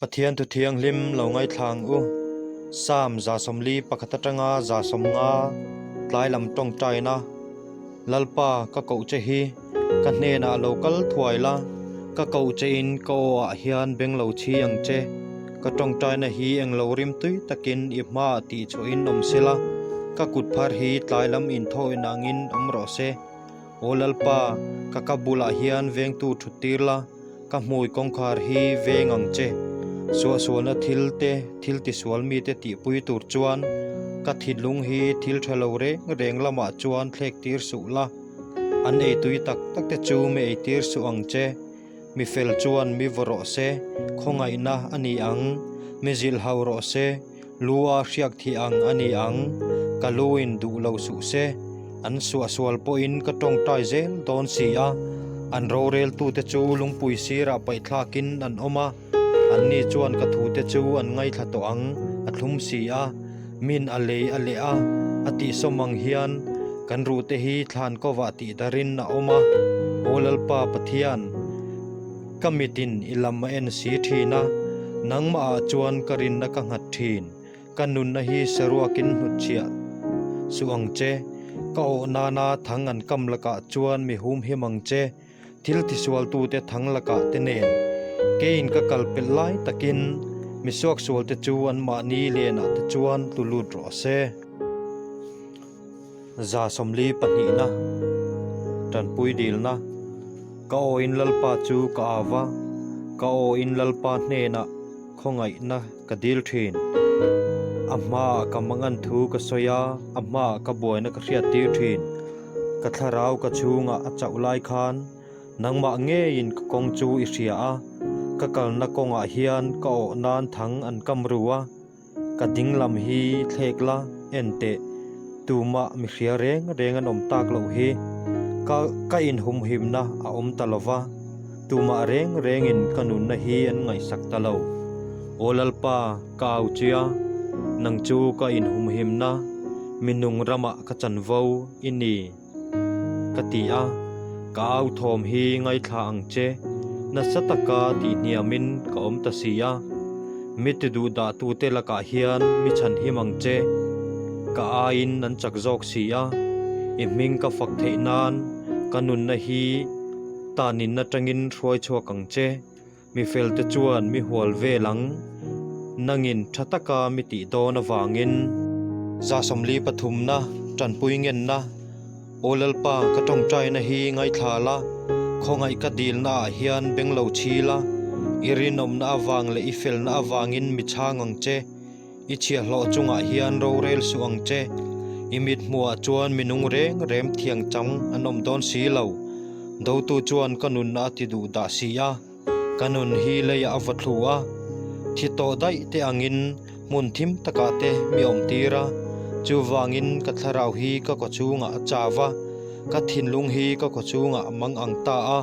Pathian thu thianghlim lo ngaithla ang u. Psalm 41 atanga 150 tlai lam tawngtaina Lalpa ka koh che hi ka hnenah lo kal thuai la, ka koh che in ka aw ah hian beng lo chhi ang che. Ka tawngtaina hi englo rim tui takin i hmaah tihchhuahin awm sela, ka kut phar hi tlai lam inthawhin angin awm rawh se. Aw Lalpa, ka ka bulah hian vengtu thut tir la, ka hmui kawngkhar hi veng ang che. Suahsualna thil te, thil tisual mite tihpui tur chuan ka thinlung hi thil tha lo reng reng lamah chuan thlek tir suh la. An eitui tak tak te chu mi eitir suh ang che. Mi fel chuan mi vaw rawh se, khawngaihna a ni ang. Mi zilh hau rawh se, lu a hriak thih ang a ni ang. Ka lu in duh lo suh se, an suahsual pawhin ka tawngtai zel dawn si a. An roreltute chu lungpui sirah paihthlakin an awm a, anni chuan ka thute chu an ngaithla tawh ang, a thlum si a. Min a lei a leh a, a tihsawm ang hian kan ruhte hi thlan kovah tihdarin a awm a. Aw Lalpa Pathian, ka mitin i lam a en si thin a, nangmahah chuan ka rinna ka nghat thin. Ka nunna hi saruakin hnutchhiah suh ang che, ka awh nana thang an kam lakah chuan mi humhim ang che. Thil tisualtute thang lakah te nen keiin ka kal pelh lai takin mi suaksualte chu anmahni lenah te chuan tlu lut rawh se. 42na Tanpui dilna Ka awin Lalpa chu ka au va, ka awin Lalpa hnenah khawngaihna ka dil thin. A hmaah ka mangan thu ka sawi a, a hmaah ka buaina ka hriattir thin. Ka thlarau ka chhungah a chauh lai khan nangmah ngeiin ka kawng chu i hria a, ka kalna kawngah hian ka awh nan thang an kam ru a, ka ding lam hi thlek la, en teh, tumah mi hria reng reng an awm tak loh hi, ka ka inhumhimna a awm ta lo va, tumah reng rengin ka nunna hi an ngaihsak ta lo. Aw Lalpa, ka au chia, nang chu ka inhumhimna, mi nung ramah ka chanvo i ni, ka ti a, ka au thawm hi ngaithla ang che, nasa taka tihhniamin ka awm ta si a, mi ti duh dah tute lakah hian mi chhanhim ang che, ka aiin an chak zawk si a, i hming ka fak theih nan ka nunna hi tanin atangin hruai chhuak ang che. Mi felte chuan mi hual vel ang, nangin tha taka mi tih dawn avangin. 43na Tanpui ngenna, Aw Lalpa, ka tawngtaina hi ngaithla la, khawngaih ka dilna ah hian beng lo chhi la, i rinawmna avang leh i felna avangin mi chhang ang che, i chhiahhlawh chungah hian rorel suh ang che, i mithmuhah chuan mi nung reng rem thiang chang an awm dawn si lo. Dotu chuan ka nunna a ti duh dah si a, ka nun hi leiah a va thlu a, thi tawh daih te angin hmun thim takah te mi awm tir a, chuvangin ka thlarau hi ka kaw chungah a chau a, ka thinlung hi ka kaw chungah a mang ang ta a,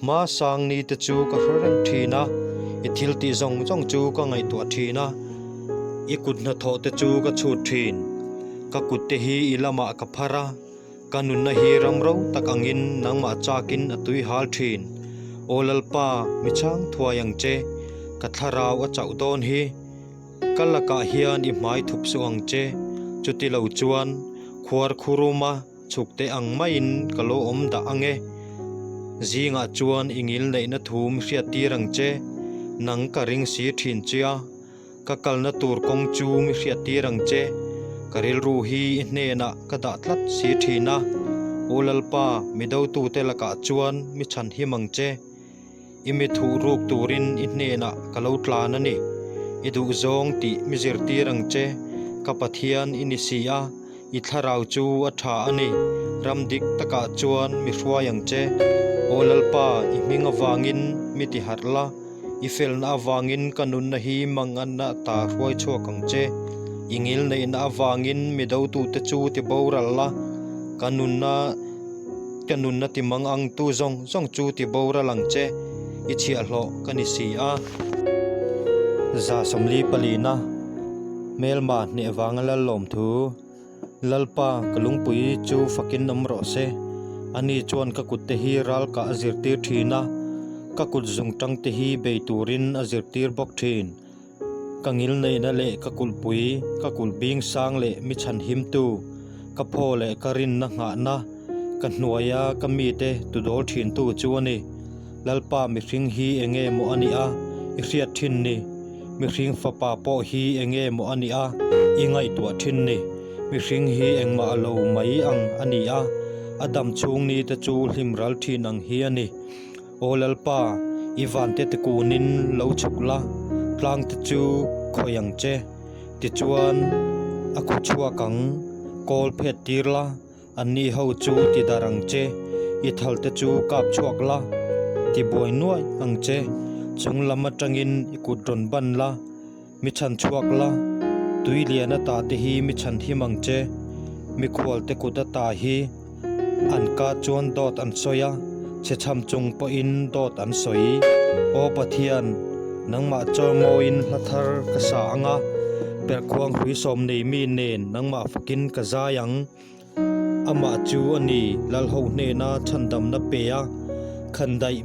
hma sang ni te chu ka hre reng thin a, i thil tih zawng zawng chu ka ngaihtuah thin a, i kut hnathawh te chu ka chhut thin, ka kut te hi i lamah ka phar a. Ka nunna hi ram ro tak angin nangmah chakin a tui hal thin. Aw Lalpa, mi chhang thuai ang che, ka thlarau a chauh dawn hi. Ka lakah hian i hmai thup suh ang che, chuti lo chuan khuar khuruma chhuk te ang maiin ka lo awm dah ang e. Zingah chuan i ngilneihna thu mi hriattir ang che, nang ka ring si thin che a. Ka kalna tur kawng chu mi hriattir ang che, ka rilru hi i hnenah ka dah tlat si thin a, Aw Lalpa, mi dotute lakah chuan mi chhanhim ang che. I mi thuh ruk turin i hnenah ka lo tlan a ni. I duhzawng tih mi zirtir ang che, ka Pathian i ni si a, I thlarau chu a tha a ni, ram dik takah chuan mi hruai ang che. Aw Lalpa, i hming avangin mi ti harh la, i felna avangin ka nunna hi manganna ta hruai chhuak ang che. I ngilneihna avangin mi dotute chu ti boral la, ka nunna ka nunna ti mang ang tu zawng zawng chu ti boral ang che, i chhiahhlawh ka ni si a. 44na. Hmelma hneh vanga Lallawm thu, Lalpa, ka lungpui chu fakin awm rawh se. Ani chuan ka kutte hi ral kah a zirtir thin a, Ka kut zungtangte hi bei turin a zirtir bawk thin. Ka ngilneihna leh ka kulhpui, ka kulh bing sang leh mi chhanhimtu, ka phaw leh ka rinna nghahna, ka hnuaia ka mite tudawl thintu chu a ni. Lalpa mihring hi enge maw a nih a, i hriat thin ni? Mihring fapa pawh hi enge maw a nih a, i ngaihtuah thin ni? Mihring hi engmah lo mai ang a ni a, a dam chhung ni te chu hlim ral thin ang hi a ni. Aw Lalpa, i vante te kunin lo chhuk la, tlang te chu khawi ang che. Tichuan, a khu chhuak ang, kawl phet tir la, anni ho chu ti dar ang che, i thal te chu kap chhuak la, ti buai nuai ang che, chung lam atangin i kut rawn ban la, mi chhan chhuak la, tui lian ata te hi mi chhan him ang che, mikhual te kut ata hi an ka chuan dawt an sawi a, chhechham chung pawhin dawt an sawi. Aw Pathian, nangmah chawimawiin hla thar ka sa ang a, perhkhuang hrui sawm nei mi nen nangmah fakin ka zai ang. Amah chu a ni, Lalho hnena chhandamna pe a, khandaih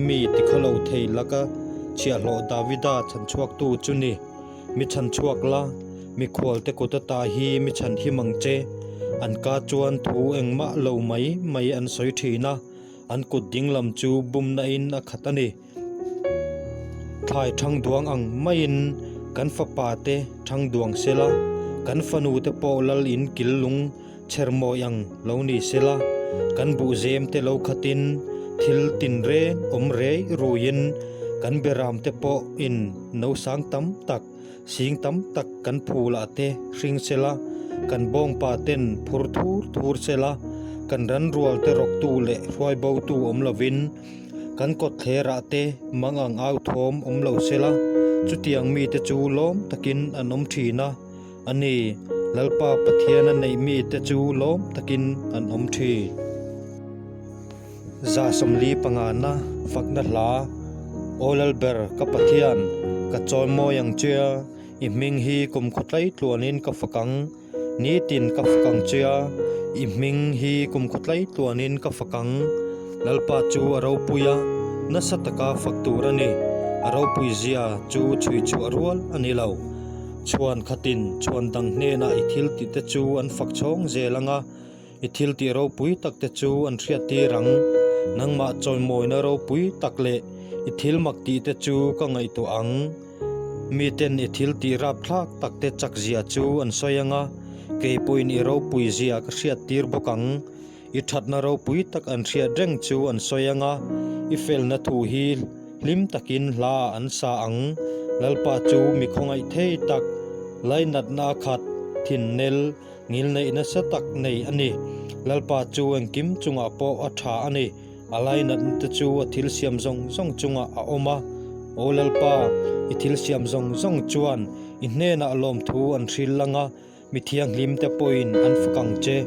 mi tikhawlo thei laka chhiahhlawh Davida chhanchhuaktu chu ni. Mi chhanchhuak la, mikhualte kut ata hi mi chhanhim ang che. An ka chuan thu engmah lo mai mai an sawi thin a, an kut dinglam chu bumna in a khat a ni. Thlai thang duang ang maiin kan fapa te thang duang sela, kan fanu te pawh lal in kil lung chher mawi ang lo ni sela, kan buhzem te lo khatin thil tin reng awm rei ruiin kan beram te pawh in no sang tam tak, sing tam tak kan phulah te hring sela, kan bawngpa ten phur thur thur sela, kan ranrual te rawktu leh hruaibotu awm lovin, Kan kawtthlerah te mang ang au thawm awm lo sela, chutiang mite chu lawm takin an awm thin a, a ni, Lalpa Pathiana neih mite chu lawm takin an awm thin. 45 na fakna hla, Aw Lalber ka Pathian, ka chawimawi ang che a, i hming hi kum khawtlai tluanin ka fak ang. Nitin ka fak ang che a, i hming hi kum khawtlai tluanin ka fak ang. Lalpa chu a ropui a, nasa taka fak tur a ni. A ropui zia chu chhui chhuah rual a ni lo. Chhuan khatin chhuan dang hnenah i thil tih te chu an fak chhawng zel ang a, i thil tih ropui tak te chu an hriat tir ang. Nangmah chawimawina ropui tak leh i thil mak tih te chu ka ngaihtuah ang. Miten i thil tih rapthlak tak te chak zia chu an sawi ang a, kei pawhin i ropui zia ka hriat tir bawk ang. I thatna ropui tak an hriat reng chu an sawi ang a, i felna thu hi hlim takin hla ah an sa ang. Lalpa chu mi khawngaih thei tak, lainatna a khat, thinnel, ngilneih nasa tak nei a ni. Lalpa chu engkim chungah pawh a tha a ni. A lainatna te chu a thil siam zawng zawng chungah a awm a. Aw Lalpa, i thil siam zawng zawng chuan i hnenah lawmthu an hril lang a, mi thianghlim te pawhin an fak ang che.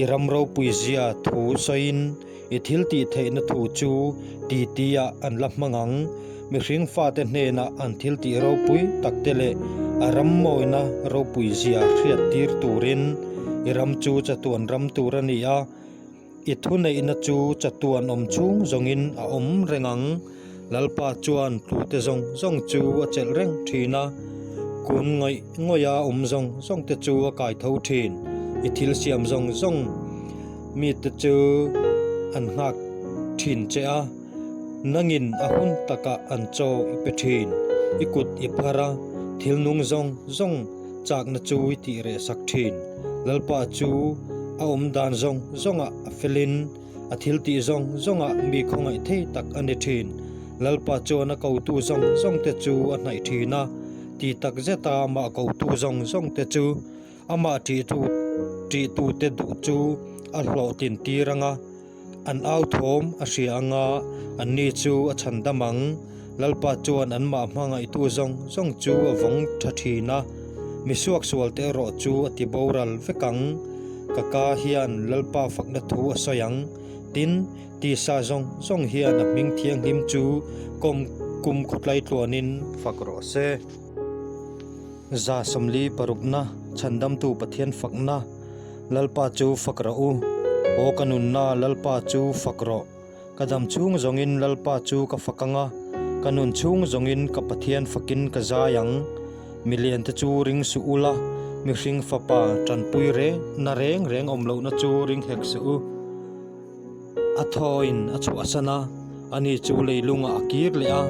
I ram ropui zia thu sawiin i thil tih theihna thu chu titi-ah an la hmang ang. Mihring fate hnenah an thil tih ropui tak te leh a ram mawina ropui zia hriat tir turin i ram chu chatuan ram tur a ni a. I thuneihna chu chatuan awm chhung zawngin a awm reng ang. Lalpa chuan tlute zawng zawng chu a chelh reng thin a, kun ngawih ngawiha awm zawng zawngte chu a kai tho thin. I thil siam zawng zawng mite chu an nghak thin che a, nangin a hun takah an chaw i pe thin. I kut i phar a, thil nung zawng zawng chakna chu i tih reh sak thin. Lalpa chu a awm dan zawng zawngah a felin a thil tih zawng zawngah mi khawngaih thei tak a ni thin. Lalpa chuan a kotu zawng zawngte chu a hnaih thin a, ti tak zeta amah kotu zawng zawngte chu amah ṭihtu ṭihtute duh chu a hlawhtlin tir ang a. An au thawm a hria ang a, anni chu a chhan dam ang. Lalpa chuan anmah hmangaihtu zawng zawng chu a vawng tha thin a, mi suaksualte erawh chu a ti boral vek ang. Ka ka hian Lalpa fakna thu a sawi ang. Tin, tisa zawng zawng hian a hming thianghlim chu kawm kum khawtlai tluanin fak rawh se. 46na Chhandamtu Pathian fakna Lalpa chu fak rawh u, Aw ka nunna Lalpa chu fak rawh. Ka dam chhung zawngin Lalpa chu ka fak ang a, ka nun chhung zawngin ka Pathian fakin ka zai ang. Miliante chu ring suh ula, mihring fapa tanpui reng na reng reng awm lohna chu ring hek suh u. A thawin a chhuahsan a, ani chu leilungah a kir leh a,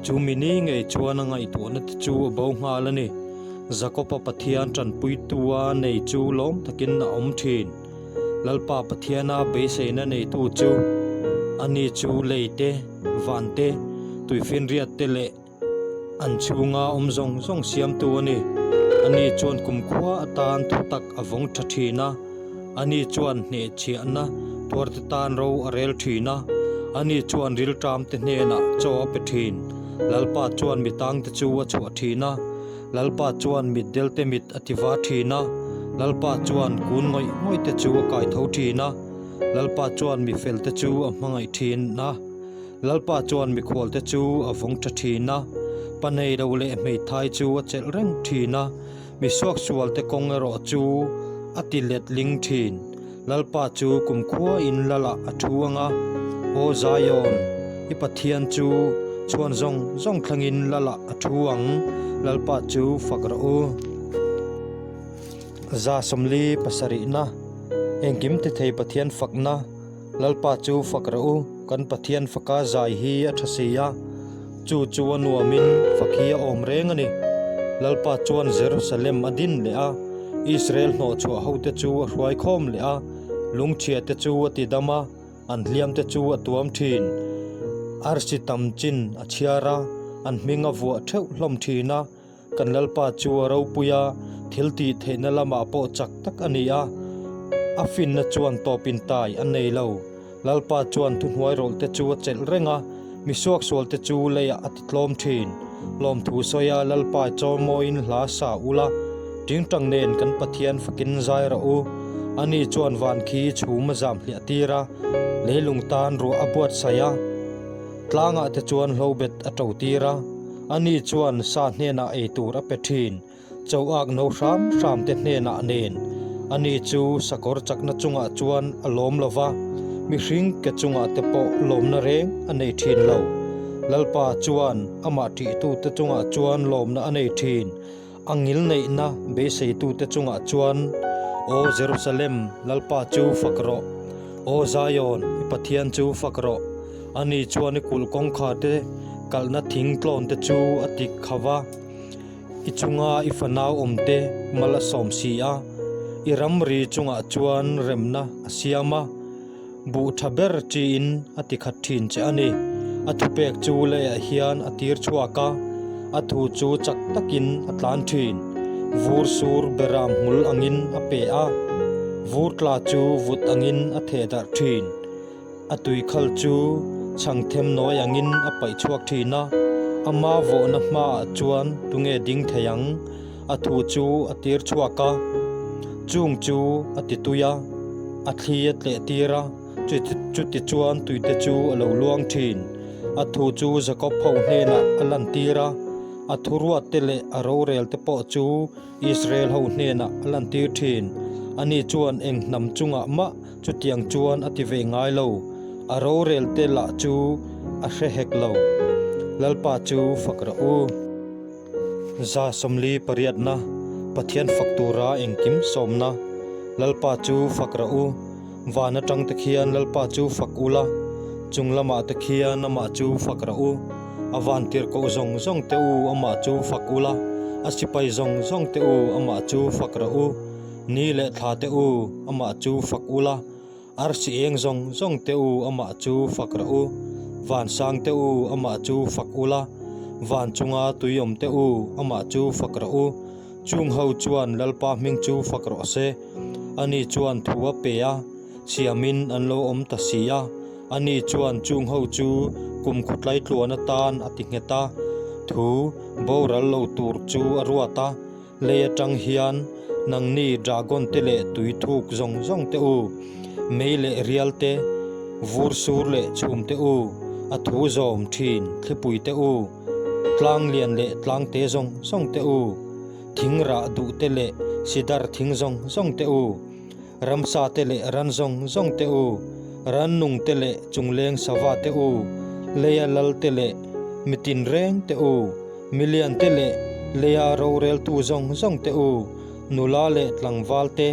chu mini ngei chuan a ngaihtuahna te chu a bo nghal a ni. Jakob-a Pathian tanpuitua nei chu lawm takin a awm thin. Lalpa Pathiana beiseina neitu chu ani chu lei te, van te, tuifinriat te leh an chhunga awm zawng zawng siamtu a ni. Ani chuan kumkhua atan thutak a vawng tha thin a, ani chuan hnehchhiahna tuarte tan ro a rel thin a, ani chuan rilṭamte hnenah chaw a pe thin. Lalpa chuan mitangte chu a chhuah thin a, Lalpa chuan mitdelte mit a ti va thin a, Lalpa chuan kun ngawih ngawihte chu a kai tho thin a, Lalpa chuan mifelte chu a hmangaih thin a, Lalpa chuan mikhualte chu a vawng tha thin a, pa nei lo leh hmeithai chu a chelh reng thin a, mi suaksualte kawng erawh chu a ti letling thin. Lalpa chu kumkhua in lalah a thu ang a, Aw Zion, i Pathian chu chhuan zawng zawng thlengin lalah a thu ang, Lalpa chu fak rawh u. 74 na, Engkim tithei Pathian fakna. Lalpa chu fak rawh u, kan Pathian faka zai hi a tha si a, chu chu a nuamin fak hi a awm reng a ni. Lalpa chuan Jerusalem a din leh a, Israel hnawhchhuah hote chu a hruai khawm leh a, lungchhiate chu a tidam a, an hliamte chu a tuam thin. Arsi tam chin a chhiar a, an hming a vuah theuh hlawm thin a, Kan Lalpa chu a ropui a, thil tih theihna lamah pawh chak tak a ni a, a finna chuan tawp intai a nei lo. Lalpa chuan thuhnuai rawlhte chu a chelh reng a, mi suaksualte chu leiah a titlawm thin. Lawmthu sawia Lalpa chawimawiin hla sa ula, tingtang nen kan Pathian fakin zai rawh u. Ani chuan van khi chhum a zam hliah tir a, leilung tan ruah a buatsaih a. Tlangah te chuan hlobet a to tir a, ani chuan sa hnenah ei tur a pe thin, choak no hram hram te hnenah nen. Ani chu sakawr chakna chungah chuan a lawm lo va, mihring ke chungah te pawh lawmna reng a nei thin lo. Lalpa chuan amah ṭihtute chungah chuan lawmna a nei thin. A ngilneihna beiseitute chungah chuan, Aw Jerusalem, Lalpa chu fak rawh! Aw Zion, i Pathian chu fak rawh! Ani chuan i kulh kawngkharte kalhna thing tlawnte chu a tik kha va, i chunga i fanau awmte mal a sawm si a, i ramri chungah chuan remna a siam a. Buh tha ber chiin a ti khat thin che a ni. A thupek chu leiah hian a tir chhuak a, a thu chu chak takin a tlan thin. Vur sur beram hmul angin a pe a, vur tla chu vut angin a theh darh thin. A tui khal chu chhang them nawi angin a paih chhuak thin a, ama vawhna hmaah chuan tunge ding thei ang? A thu chu a tir chhuak a, chung chu a ti tui a, a thli a tleh tir a, chuti chuan tuite chu a lo luang thin. A thu chu Jakob ho hnenah a lan tir a, a thuruat te leh a rorel te pawh chu Israel ho hnenah a lan tir thin. Ani chuan eng hnam chungah mah chutiang chuan a ti ve ngai lo, a rorel te lah chu a hre hek lo. Lalpa chu fak rawh u. 48 na, Pathian fak tura engkim sawmna, Lalpa chu fak rawh u, van atang te khian Lalpa chu fak ula, chung lamah te khian amah chu fak rawh u, a van tirhkoh zawng zawng te u amah chu fak ula, a sipai zawng zawng te u amah chu fak rawh u, ni leh thla te u amah chu fak ula, Arsi eng zawng zawng te u amah chu fak rawh u, vansang te u amah chu fak ula, van chunga tui awm te u amah chu fak rawh u. Chung ho chuan Lalpa hming chu fak rawh se. Ani chuan thu a pe a, siamin an lo awm ta si a. Ani chuan chung ho chu kum khawtlai tluan atan a ti nghet a, thu boral lo tur chu a ruat a. Lei atang hian nangni dragon te leh tui thuk zawng zawng te u, mei leh rial te, vur sur leh chhum te u, a thu zawm thin thlipui te u, tlang lian leh tlang te zawng zawng te u, thing rah duh te leh sidar thing zawng zawng te u, ramsa te leh ran zawng zawng te u, Rannung te leh chungleng sava te u, leia lal te leh mitin reng te u, milian te leh leia roreltu zawng zawng te u, nula leh tlangval te,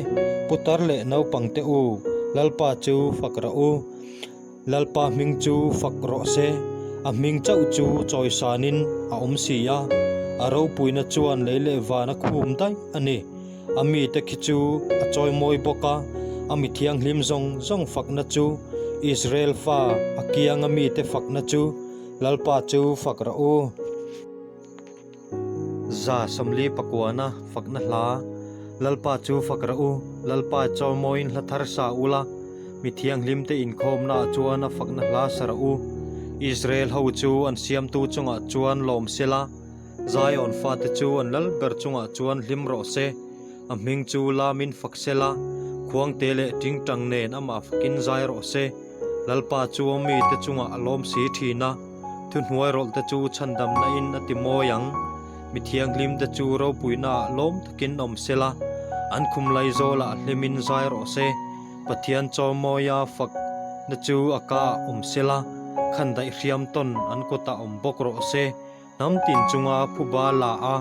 putar leh naupang te u, Lalpa chu fak rawh u. Lalpa hming chu fak rawh se, a hming chauh chu chawisanin a awm si a, a ropuina chuan lei leh van a khum daih a ni. A mite khi chu a chawimawi bawk a, a mi thianghlim zawng zawng fakna chu, Israel fa a kianga mite fakna chu, Lalpa chu fak rawh u. 149 fakna hla, Lalpa chu fak rawh u, Lalpa chawimawiin hla thar sa ula, mi thianghlimte inkhawmnaah chuan a fakna hla sa rawh u. Israel ho chu an siamtu chungah chuan lawm sela, Zion fate chu an lal ber chungah chuan hlim rawh se, a hming chu lamin fak sela, khuangte leh tingtang nen amah fakin zai rawh se. Lalpa chu a mite chungah a lawm si thin a, thuhnuai rawlhte chu chhandamna in a ti mawi ang. Mi thianghlimte chu ropuinaah lawm takin awm sela, an khum laizawlah hlimin zai rawh se. Pathian chawmawia fakna chu a kaah awm sela, khandaih hriam tawn an kutah awm bawk rawh se. Hnam tin chunga phuba la a,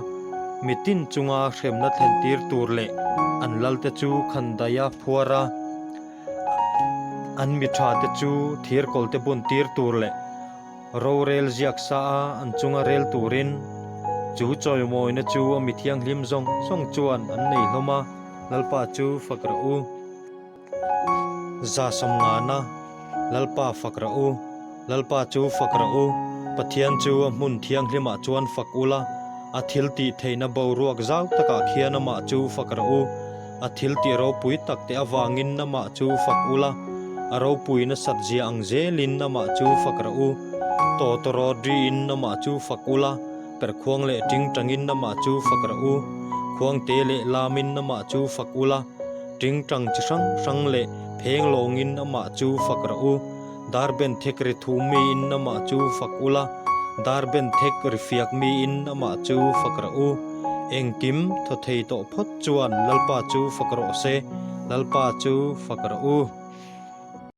mi tin chunga hremna thlen tir tur leh an lalte chu khandaia phuar a, an mi tha te chu thirkawl te bun tir tur leh rorel ziak sa a an chunga rel turin chu chawimawina chu a mi thianghlim zawng zawng chuan an nei hlawm a, Lalpa chu fak rawh u. 150 Lalpa fak rawh u, Lalpa chu fak rawh u, Pathian chu a hmun thianghlimah chuan fak ula, a thil tih theihna boruak zau takah khian amah chu fak rawh u, a thil tih ropui tak te avangin amah chu fak ula, a ropui nasat zia ang zelin amah chu fak rawh u, tawtawrawt riin amah chu fak ula, perkhuang leh tingtangin amah chu fak rawh u, khuangte leh lamin amah chu fak ula. Tingtang chi hrang hrang leh pheng lawngin amah chu fak rawh u. Darben thek ri thu miin amah chu fak ula, darben thek ri fiak miin amah chu fak rawh u. Engkim thaw thei tawh phawt chuan Lalpa chu fak rawh se, Lalpa chu fak rawh u.